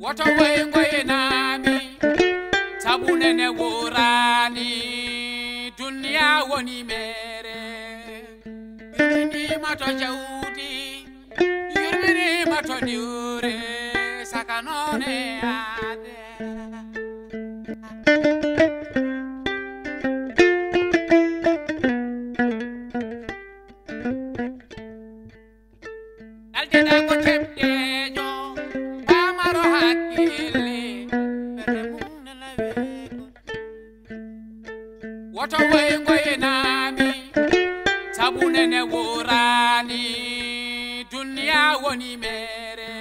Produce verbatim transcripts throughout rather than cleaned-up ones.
Woto woy ngoynaami, sabu nene wooraani, duniya woni meere. Yurminiima to jawdi, yurminiima to diwre, saka noone aade. Naldiɗa ko keɓɗeejo, paamaro hakkille, ɓernde mum nana weeɓo. Woto woy ngoynaami, sabu nene wooraani, duniya woni meere.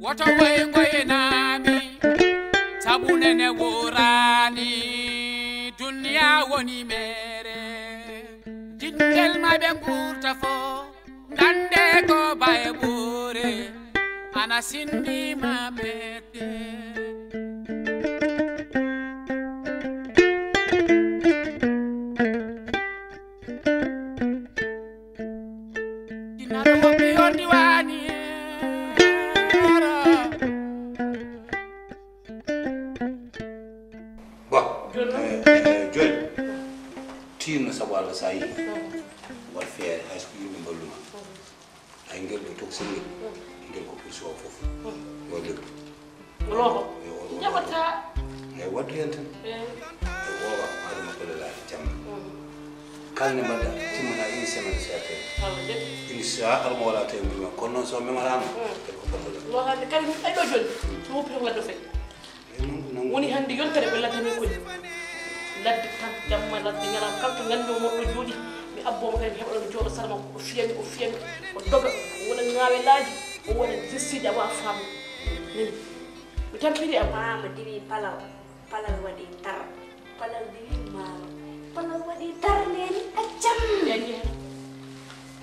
Woto woy ngoynaami, sabu nene wooraani, duniya woni meere. Jiɗngel ma ɓe nguurta fo, ngannde ko baye ɓuure, ana sinndi ma ɓette. Jinnaɗo woppi on diwaani. Bon, eh, eh, Joy, tiinno sabu Allah so a yii. Waɗ feere, hay so ko yimɓe mballuma. Hay ngel ɗo toksel ngel, ngel ko pour so fof. Yo debbo. Loho. Yo, yo, yo. Jaɓata. Eyi, waɗdu heen tan. Eyi. E woowa, haade makko lelaaɗe jamma. Kala nde mbaɗɗa, timmana une semaine so a tawi. Awa, de. Inchallah, mo wala tawi mbima. Kono noon so memorama, e ko fotata. Loho hannde kadi mi ɓeyɗo jooni. So woppi tan wadde fay. Eyi, noon, noon. Woni hannde yontere ɓe laddani koye. Ladde tan, jamma ladde, ñalawma kala to nganndi o moɗɗo jooɗi. Mi abbo mo kadi mi heɓa ɗo mi jooɗo sara makko. O fiyami, o fiyami, o doga, o waɗa ŋaawelaaji, o waɗa gestiiji awa faamu. Nani? Mi tampiri am. Maama diwi palal, palal waɗi tar, palal diwi maama, palal waɗi tar, neni accam. Yaa njehe.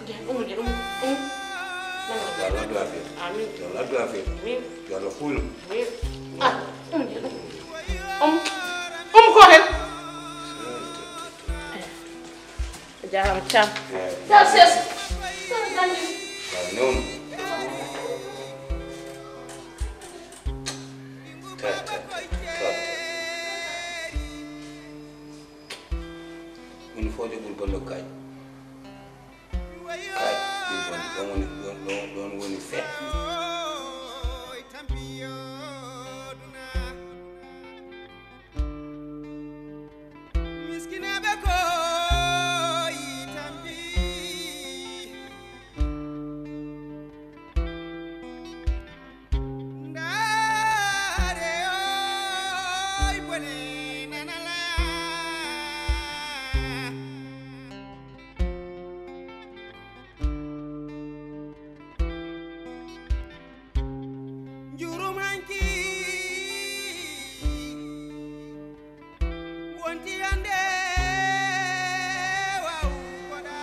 Njehe, umu, njehe, umu, umu. Yo Allah addu afiya. Amin. Yo Allah addu afiya. Amin. Yo Allah fuuynu. Amin. Ah, umu, njehe, umu. Umu, umu ko hen. A jaaraama, Caam. Eey. Caam Sees. Caam Sees. Waaw, noon. Ta, ta, ta, ta, ta. Woni fooƴe ɓuri bonde ko kaaƴe. Kaaƴe ɓuri bonde. Ɗoon woni, ɗoon, ɗoon, ɗoon woni fe. Miskinaaɓe ko yi tampi. Ndaare oy bone nanala. Njurum hanki wonti hande waw koɗa.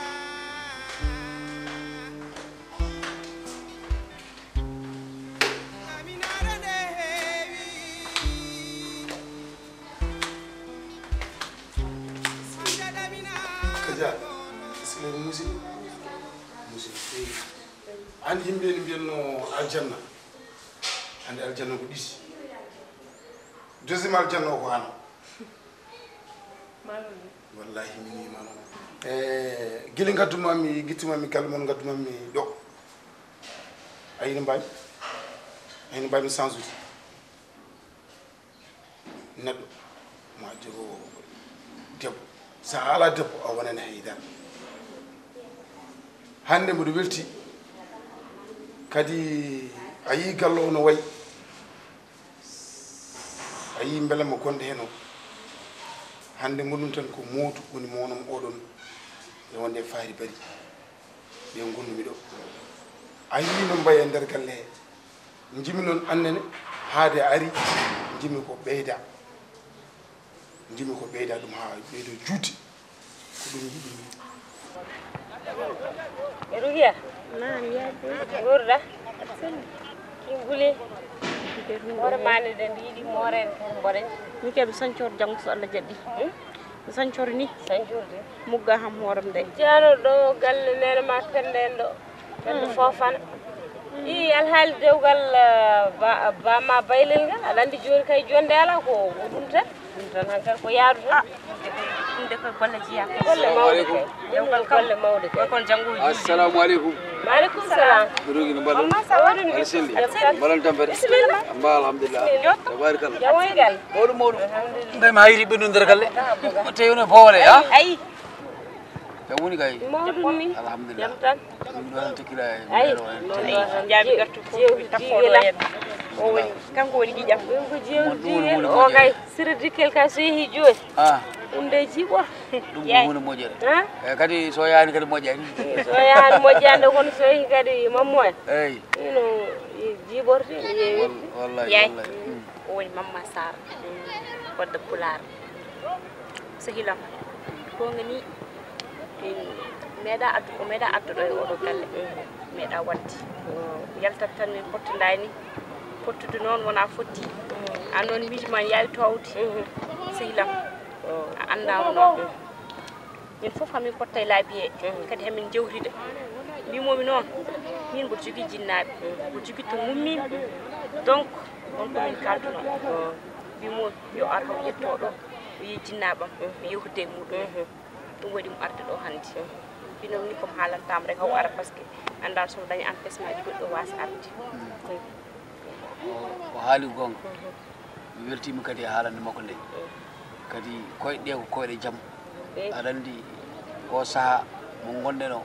Aminare nde heewi. Kaja, est-ce que musiba? Musiba feewi. An yimɓe ne mbiyatno aljanna. Hannde aljanna ko ɗiɗi. Deuxième aljanna o ko an. Wallahi min yimano. E gila ngaddumanmi, gittumanmi, galle mon ngaddumanmi ɗo. Ayino mbaami. Ayino mbaami sansude. Neɗɗo ma jogo debbo. So a alaa debbo, a wonani hay dara. Hannde mboɗo welti kadi, a yii galle o no wayi, a yii mbelamma gonɗo heen o. Hannde mboɗum tan ko Moodu woni mownam oɗon e wonde e Fahri Bari. Ɓe ngonnumi ɗo. A yii no mbayi e nder galle he. Njimi noon annene haade a ari, njimi ko ɓeyda. Njimi ko ɓeyda ɗum haa ɓeydo juuti. Ko ɗum yiɗumi. Rugiya. Naam, yaa booy. Nguurda. Aɗa selli. Ki nguli. Hoore maande ɗen yiɗi moore en tan mboɗen. Mi kadi mi sañcoor janngo so Allah jaɓi. Hmm? Sañcorde ni. Sañcorde. Mugga ham hooram de. Jano ɗo galle nene ma pende en ɗo. Pende fofana. I alhaali dewgal, eh, ba, ba ma baylel ngal. Aɗa anndi jooni kay jonde ala ko ɗum tan. Ɗum tan hankadi ko yaadu tan. Ah, ɗum de koye golle jeyaa. Golle mawɗe kay. Dewgal kam. Golle mawɗe kay. Koye kon janngo o juuli. Assalamu aleykum. Maaleykum salam. Ko rogi no mbaɗon? Mama, ça va? Aɗa selli? Jam tan. Mbaɗon tampere? Bisimilla. Mba alhamdulillah. Bisimilla. Tabarikalla. Jam woni gal? Mawɗum, mawɗum. Alhamdulillah. Mbaɗi ma hayri ɓe nodira galle. Tawi woni boowle, ha? Ayi. Jam woni kay? Mawɗum ni. Alhamdulillah. Jam tan. Ɗum ɗo tan tekkila e ay, meɗo en. Ay, jaabi gartu fof, jewdi tappoɗo en. O woni, kanko woni giƴam. Ɗum ko jewdi. Ɗum woni, woni o moƴƴere. Kay, sirri dikkel ka so yehi jooni. Ah. Ɗum de jiiɓo. Ɗum ko huunde moƴƴere. Ha? E kadi so yaani kadi moƴƴani. So yaani moƴƴande kono so yehi kadi mammo en. Eyi. Ino jiiɓorte, mi yeewi. Wal-, wallahi, yaay. Wallahi. Mm. O woni Mamma Sarr. Wadda Pulaar. Sehilam, goonga ni, min meeɗa addu, o meeɗa adduɗo e oɗo galle. Meeɗa waɗde. Yaltat tan min pottodaani. Pottude noon wona fotti. Aan noon miijo ma yaawi toowde. Sehilam, a anndaama noon. Min fof hamin potta e laabi he. Kadi hamin jewtida. Mbimomi noon, min mboɗo jogii jinnaaɓe. Mboɗo jogii to ngummiimi. Donc, on ko min kalduno. Mbimo yo ar haw ƴetto ɗo. O yii jinnaaɓam, mi yewtida e muɗum. Ɗum waɗi mo arde ɗo hannde. Mbinomi ni comme haalantaam rek haw ara, parce que anndaa so dañi empêchement ji goɗɗo waasa arde. Ko, ko haali goonga. Mi weltiima kadi e haalande makko nde. Kadi koyɗe ɗe ko koyɗe jam. Aɗa anndi o sahaa mo ngonɗen o,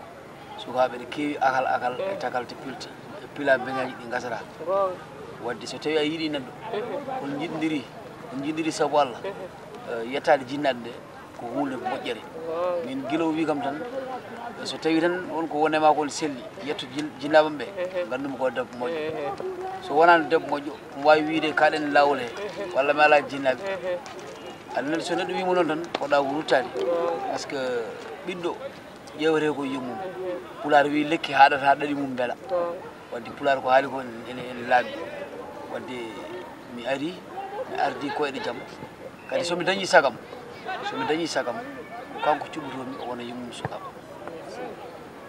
sukaaɓe ne keewi akal akal e takal te pilti, e pila beñaaji ɗi ngasata. Goonga. Wadde so tawi a yiɗi neɗɗo, on njiɗndiri, on njiɗndiri sabu Allah, eh, yettaade jinnaɗe nde, ko huunde moƴƴere. Min gila o wi kam tan, so tawi tan won ko wone ma kon selli, yetto jin-, jinnaɓam ɓe, ngandumi ko debbo moƴƴo. So wonano debbo moƴƴo, omo wawi wiide kaɗen lawol he, walla mi ala jinnaɓe. Aɗa nandi so neɗɗo wimo noon tan, ko ɗa ko ruttade. Parce que ɓiɗɗo ƴeewete ko yummum. Pulaar wi lekki haɗata ɗaɗi mum beela. Wadde Pulaar ko haali ko ene, ene, ene laaɓi. Wadde mi ari, mi ardi koyɗe jam. Kadi so mi dañi sagam, so mi dañi sagam, ko kanko cuɓotomi o wona yummum sukaaɓe.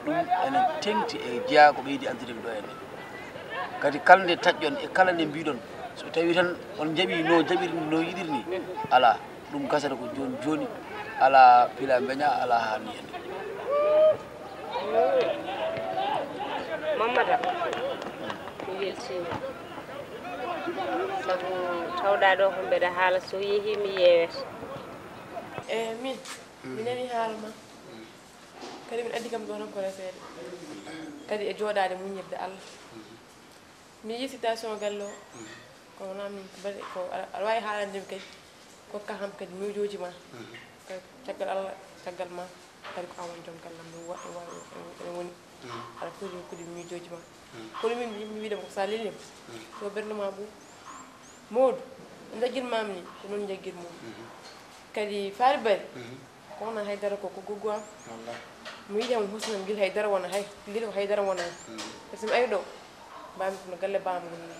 Ɗum ene teŋti e jeyaa ko ɓeydi addude mi ɗo henne. Kadi kala nde taƴɗon e kala nde mbiɗon, so tawi tan on jaɓi no jaɓiri no yiɗiri ni, alaa. Ɗum gasata ko jooni jooni, alaa pila mbeña, alaa haa ni hannde. Mammata, mi weltiima. Sabu tawɗa ɗo ko mbeɗa haala, so yehi mi yeewete. Eyi, min, mi nani haala ma. Kadi min addi kam ɗo tan ko reseede. Kadi e jooɗaade muññirde Allah. Mi yii situation galle o. Ko wona min ko mbaɗi ko aɗa, aɗa waawi haalande mi kadi. Kokka kam kadi miijooji ma. Kadi caggal Allah, caggal ma. Kadi ko an woni joom galle am, mi wa-, mi wa-, ene woni. Aɗa foti rokkude miijooji ma. Kono min mi wiide ko sa lelim. Yo ɓernde ma ɓuuɓ. Moodu, no jaggirmaami ni, ko noon jaggirmo. Kadi Faari Bari, ko wona haydara ko, ko goggo am. Wallaahi. Mi yiɗi mo husnam gila haydara wona hay, gila ko haydara wona. Par ce que mi ari ɗo, mbami kono galle bamum woni.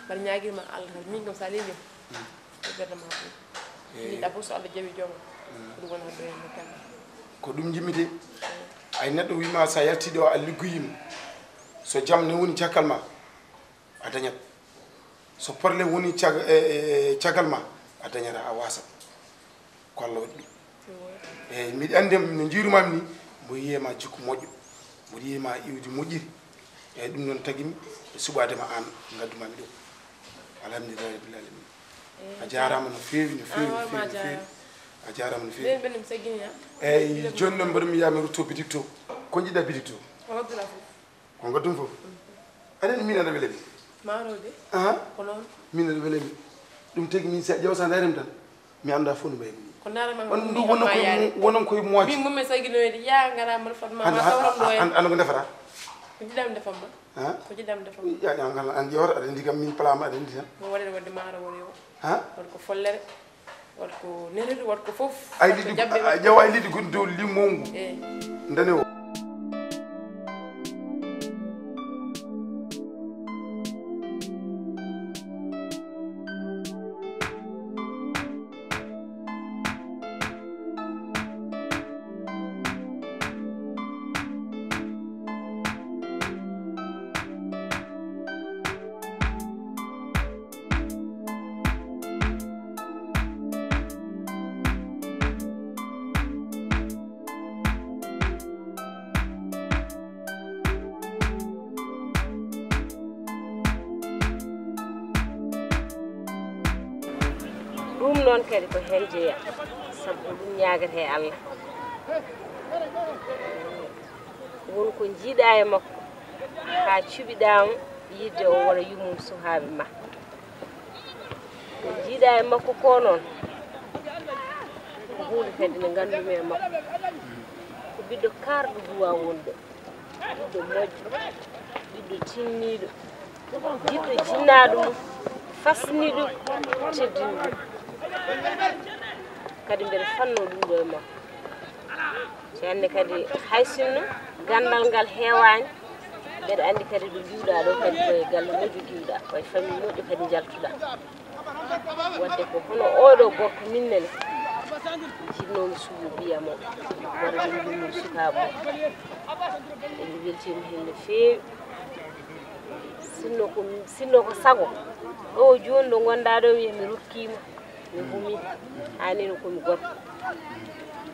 Mbaɗa ñaagirma Allah tan, min kam sa lelim. Ko ɓernde ma ko. Eyi. Min ɗaɓɓu so Allah jaɓi jooma. Ko ɗum woni hannde hannde galle. Ko ɗum jimmi de. Ay neɗɗo wima sa yalti ɗo a liggoyima. So jam ne woni caggal ma, a dañat. So problème woni cag-, e, e, caggal ma, a dañata, a wasat. Ko Allah waɗi ɗum. Eyyi, mbiɗa anndi no njiirumami ni, mbo yiye ma jikku moƴƴo, mbo yiye ma iwdi moƴƴiri. Eyyi, ɗum noon tagimi e suɓaade ma aan, ngaddumami ɗo. Alhamdulillahi rabbil alamin. A jaaraama no feewi, no feewi, no feewi, no feewi. A jaaraama no feewi. Eyyi, jooni noon mboɗo mi yaa mi rutto bitik to. Ko njiɗɗa bitik to? Ko ngaddu ɗum fof? Aɗa anndi min aɗa wela mi. Maaro de. Aha. Ko noon. Min aɗa wela mi. Ɗum tagi min sa ƴeewa sa ndaari mi tan. Mi annda fof no mbaymi ni. Ko ndaara ma on ɗum wonon koye mo-, wonon koye moƴƴi. Min mum mi saginoyde ya ngara mbaɗa fat ma ma tawram ɗo en. An ko ndefata? Ko jiɗɗam ndefam ma. Ha? Ko jiɗɗam ndefam ma. Ya ya ngala an ƴeewata aɗa anndi kam min palaama aɗa anndi tan. Mo waɗede waɗde maaro woni o. Ha? Waɗ ko follere. Waɗ ko neriri, waɗ ko fof. Ay liɗɗi, a ƴeewa ay liɗɗi gonɗi dow limmongu. Eyi. Ndane o. Noon kadi ko heen jeyaa, sabu ko ɗum ñaagata e Allah. Won ko njiiɗaa e makko, haa cuɓiɗaa mo yiɗde o wona yummum suhaaɓe ma. Ko njiiɗaa e makko ko noon, ko huunde kadi nde nganndumi e makko. Ko ɓiɗɗo kaarɗo duwaa wonde, ɓiɗɗo moƴƴo, ɓiɗɗo tinniiɗo, jiɗɗo jinnaaɗo mum, fasniiɗo, teddinɗo. Kadi mbeɗa fannoo ɗum ɗo e makko. Ceernde kadi, hay sinno ganndal ngal heewaani, mbeɗa anndi kadi ɗo mbiiwɗaa ɗo kadi ko e galle moƴƴo mbiiwɗaa, ko e famille moƴƴo kadi njaltuɗaa. Wadde ko hono oɗo gorko minnene jiɗnoomi suɓo ɓiya mo, waɗa ɗum ɗum sukaaɓe mo. Eɗen mbeltiima heen no feewi. Sinno ko, sinno ko sago, ɗo jooni ɗo ngonɗaa ɗo, wiya mi rokkiima, mi humii, haa nii no ko mi gorko.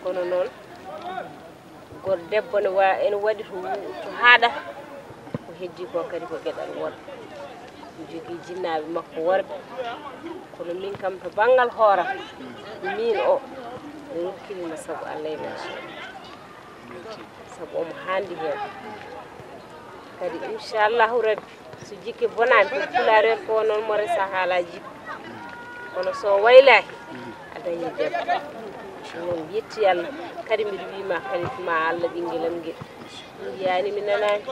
Kono noon, gor debbo ne wa-, ene waɗi to, to haaɗata, ko heddii ko kadi ko geɗal worɓe. Mi jogii jinnaaɓe makko worɓe, kono min kam to banngal hooram, min o, mi rokkiriima sabu Allah e Rasuulu. Sabu omo haandi heen. Kadi, inchallahu rabbi, so jikke bonaani, ko pulaar en ko noon mo resa haalaa jikke. Kono so waylaaki, a dañii debbo. Noon yetti Allah. Kadi mbiɗa wiima kadi ma Allah ɓinngel am ngel. Mi yiyaani, mi nanaani.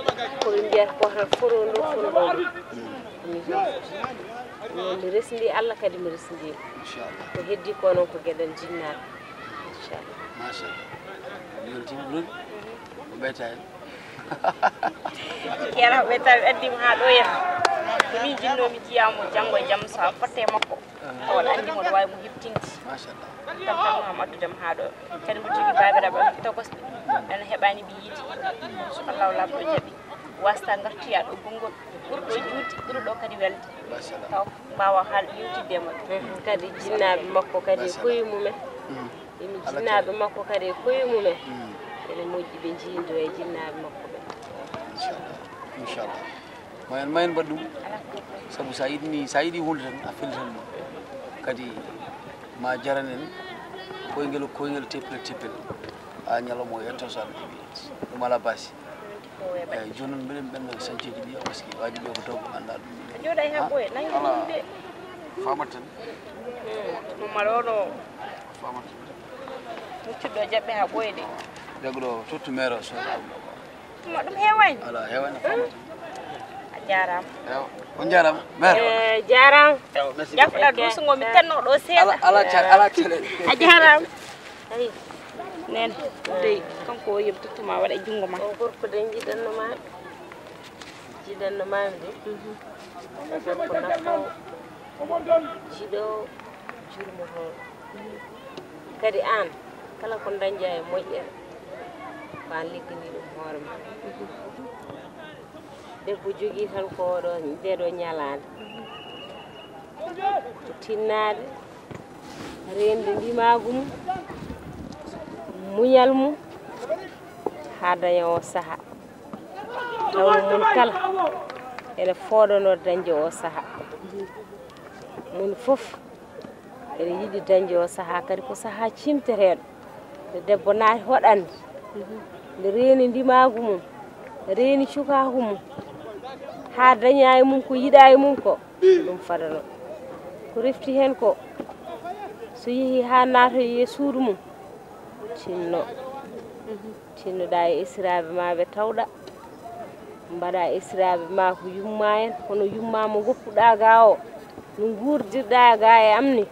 Ko ɓe mbiyata ko tan foto ɗo, foto ɗo. Ko mi heen foti. Noon mi resndi Allah, kadi mi resndi mo. Ko heddii ko noon ko geɗal jinnaaɓe. Inchallah. Machallah. Yonti ɗum. Ko ɓeyta heen. Ceerno ɓe tawi addiima haa ɗo, yen ko min jinnoomi, jiyaa mo janngo e jam, so a fotte makko, tawa aɗa anndi mo, ɗo waawi mo heɓtinde. Machallah. Tan tan mo addude mo haa ɗo. Kadi mbo jogii baabiraaɓe am tokosɓe, ɓe no heɓaani ɓe yiide. So Allahu laaɓɗo jaɓi, wasta ngartoya ɗo Gonngol, ɓuri ɗo juutde, ɓuri ɗo kadi welde. Machallah. Taw mbaawa haal yewtidde e maɓɓe. Mhm. Kadi jinnaaɓe makko kadi e koye mumen. Mhm. Emi jinnaaɓe makko kadi e koye mumen. Mhm. Ene moƴƴi ɓe njiindo e jinnaaɓe makko ɓe. Inchallah. Inchallah. Ma en, ma en mbaɗ ɗum. Sabu so a yiɗni, so a yiɗi huunde tan, a fellitan ɗum. Kadi ma jaran en koyngel, koyngel teppel, teppel. Haa ñalawma o yetto so Allah jaɓi. Ɗum alaa baasi. Eeyi, jooni noon mbiɗen ɓenna sañceeji ɗi, parce que waji ɗo ko taw ko anndaa ɗum. Jooɗa e haa ɓooya, nangi ɗum de. Famat tan. Hmm, Momar o ɗo. Famat tan. Muccuɗo jaɓɓe haa ɓooya de. Jagɗo tottu maire o so. Ma ɗum heewani? Alaa, heewani, famat tan. A jaaraama. Ewa, on jaaraama. Maire. Eh, jaaraama. Ewa, merci. Jafɗa duusungo mi tenno ɗo seeɗa. Alaa, alaa ca-, alaa caɗeele. A jaaraama. Ayi. Nene, dey, kanko o yoɓi tottu ma waɗa e junngo ma. O gorko de jiɗanno ma. Jiɗanno ma de. Mhm. O gorko nafowo. Jiɗo jurmo hoore. Kadi aan, kala ko dañƴa e moƴƴere, ko aan ligganii ɗum hoore ma. Debbo jogii tan ko oɗo, ndee ɗoo ñalaande. Ko tinnaade, reende ndimaagu mum, muñal mum, haa daña oo sahaa. Tawa mum kala ene fooɗanoo dañde oo sahaa. Mum fof ene yiɗi dañde oo sahaa, kadi ko sahaa ciimteteeɗo. Nde debbo naati hoɗande, nde reeni ndimaagu mum, reeni cukaagu mum, haa daña e mum ko yiɗaa e mum ko, ko ɗum fadanoo. Ko refti heen ko, so yehii haa naatoyee e suudu mum, tinno. Tinnoɗaa e esiraaɓe ma ɓe tawɗa. Mbaɗa esiraaɓe ma ko yumma en, kono yumma mo ngoppuɗaa ga o, no nguurdirɗaa ga e am ni.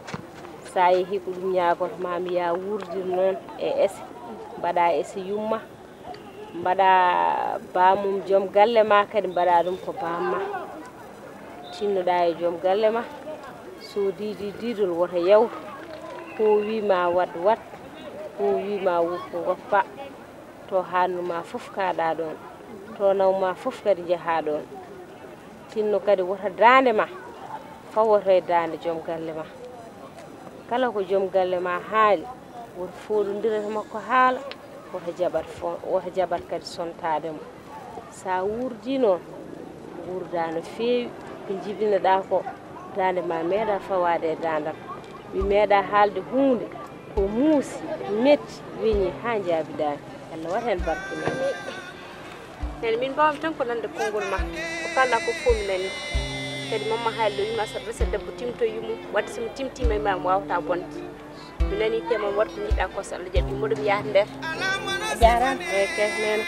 So a yehii ko ɗum ñaagoto ma mi, yaa wuurdir noon e ese. Mbaɗa ese yumma, mbaɗa baamum joom galle ma kadi, mbaɗa ɗum ko baamma. Tinnoɗaa e joom galle ma, so diidi diidol woto yawtu, ko wii ma waɗ waɗ, ko wii ma woppu ngoppa. To haannu ma fof kaaɗa ɗoon, to naw ma fof kadi njaha ɗoon. Tinno kadi woto daande ma fawoto e daande joom galle ma. Kala ko joom galle ma haali, woto fooɗondire e makko haala, woto jaɓat fo-, woto jaɓat kadi sontaade mo. So a wuurdii noon, nguurdaa no feewi, ko njibinoɗaa ko, daande ma meeɗa fawaade e daandam. Mi meeɗa haalde huunde ko muusi, metti, weñi haa njaabidaani. Allah waɗ heen barke. Nani min mbaawmi tan ko nande konngol ma. Ko kalɗa ko fof mi nani. Kadi mamma haalde o wiima saɗa resa debbo timto yumum. Wadde somi timtima e ma mi wawata bonde. Mi nani te moom waɗ ko jiɗɗa ko so Allah jaɓi moɗum yahat nder. A jaaraama. Eyi kay nene.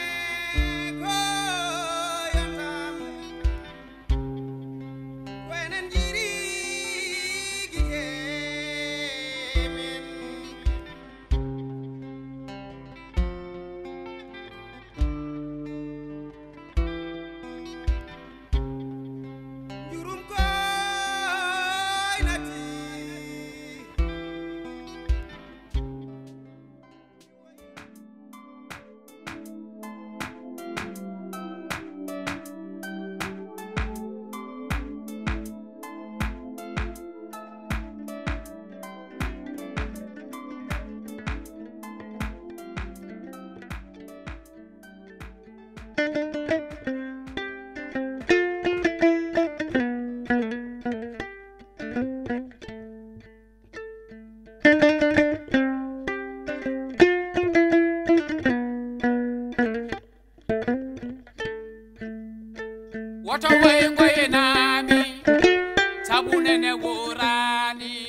Woto woy ngoyenami, sabu nene worani.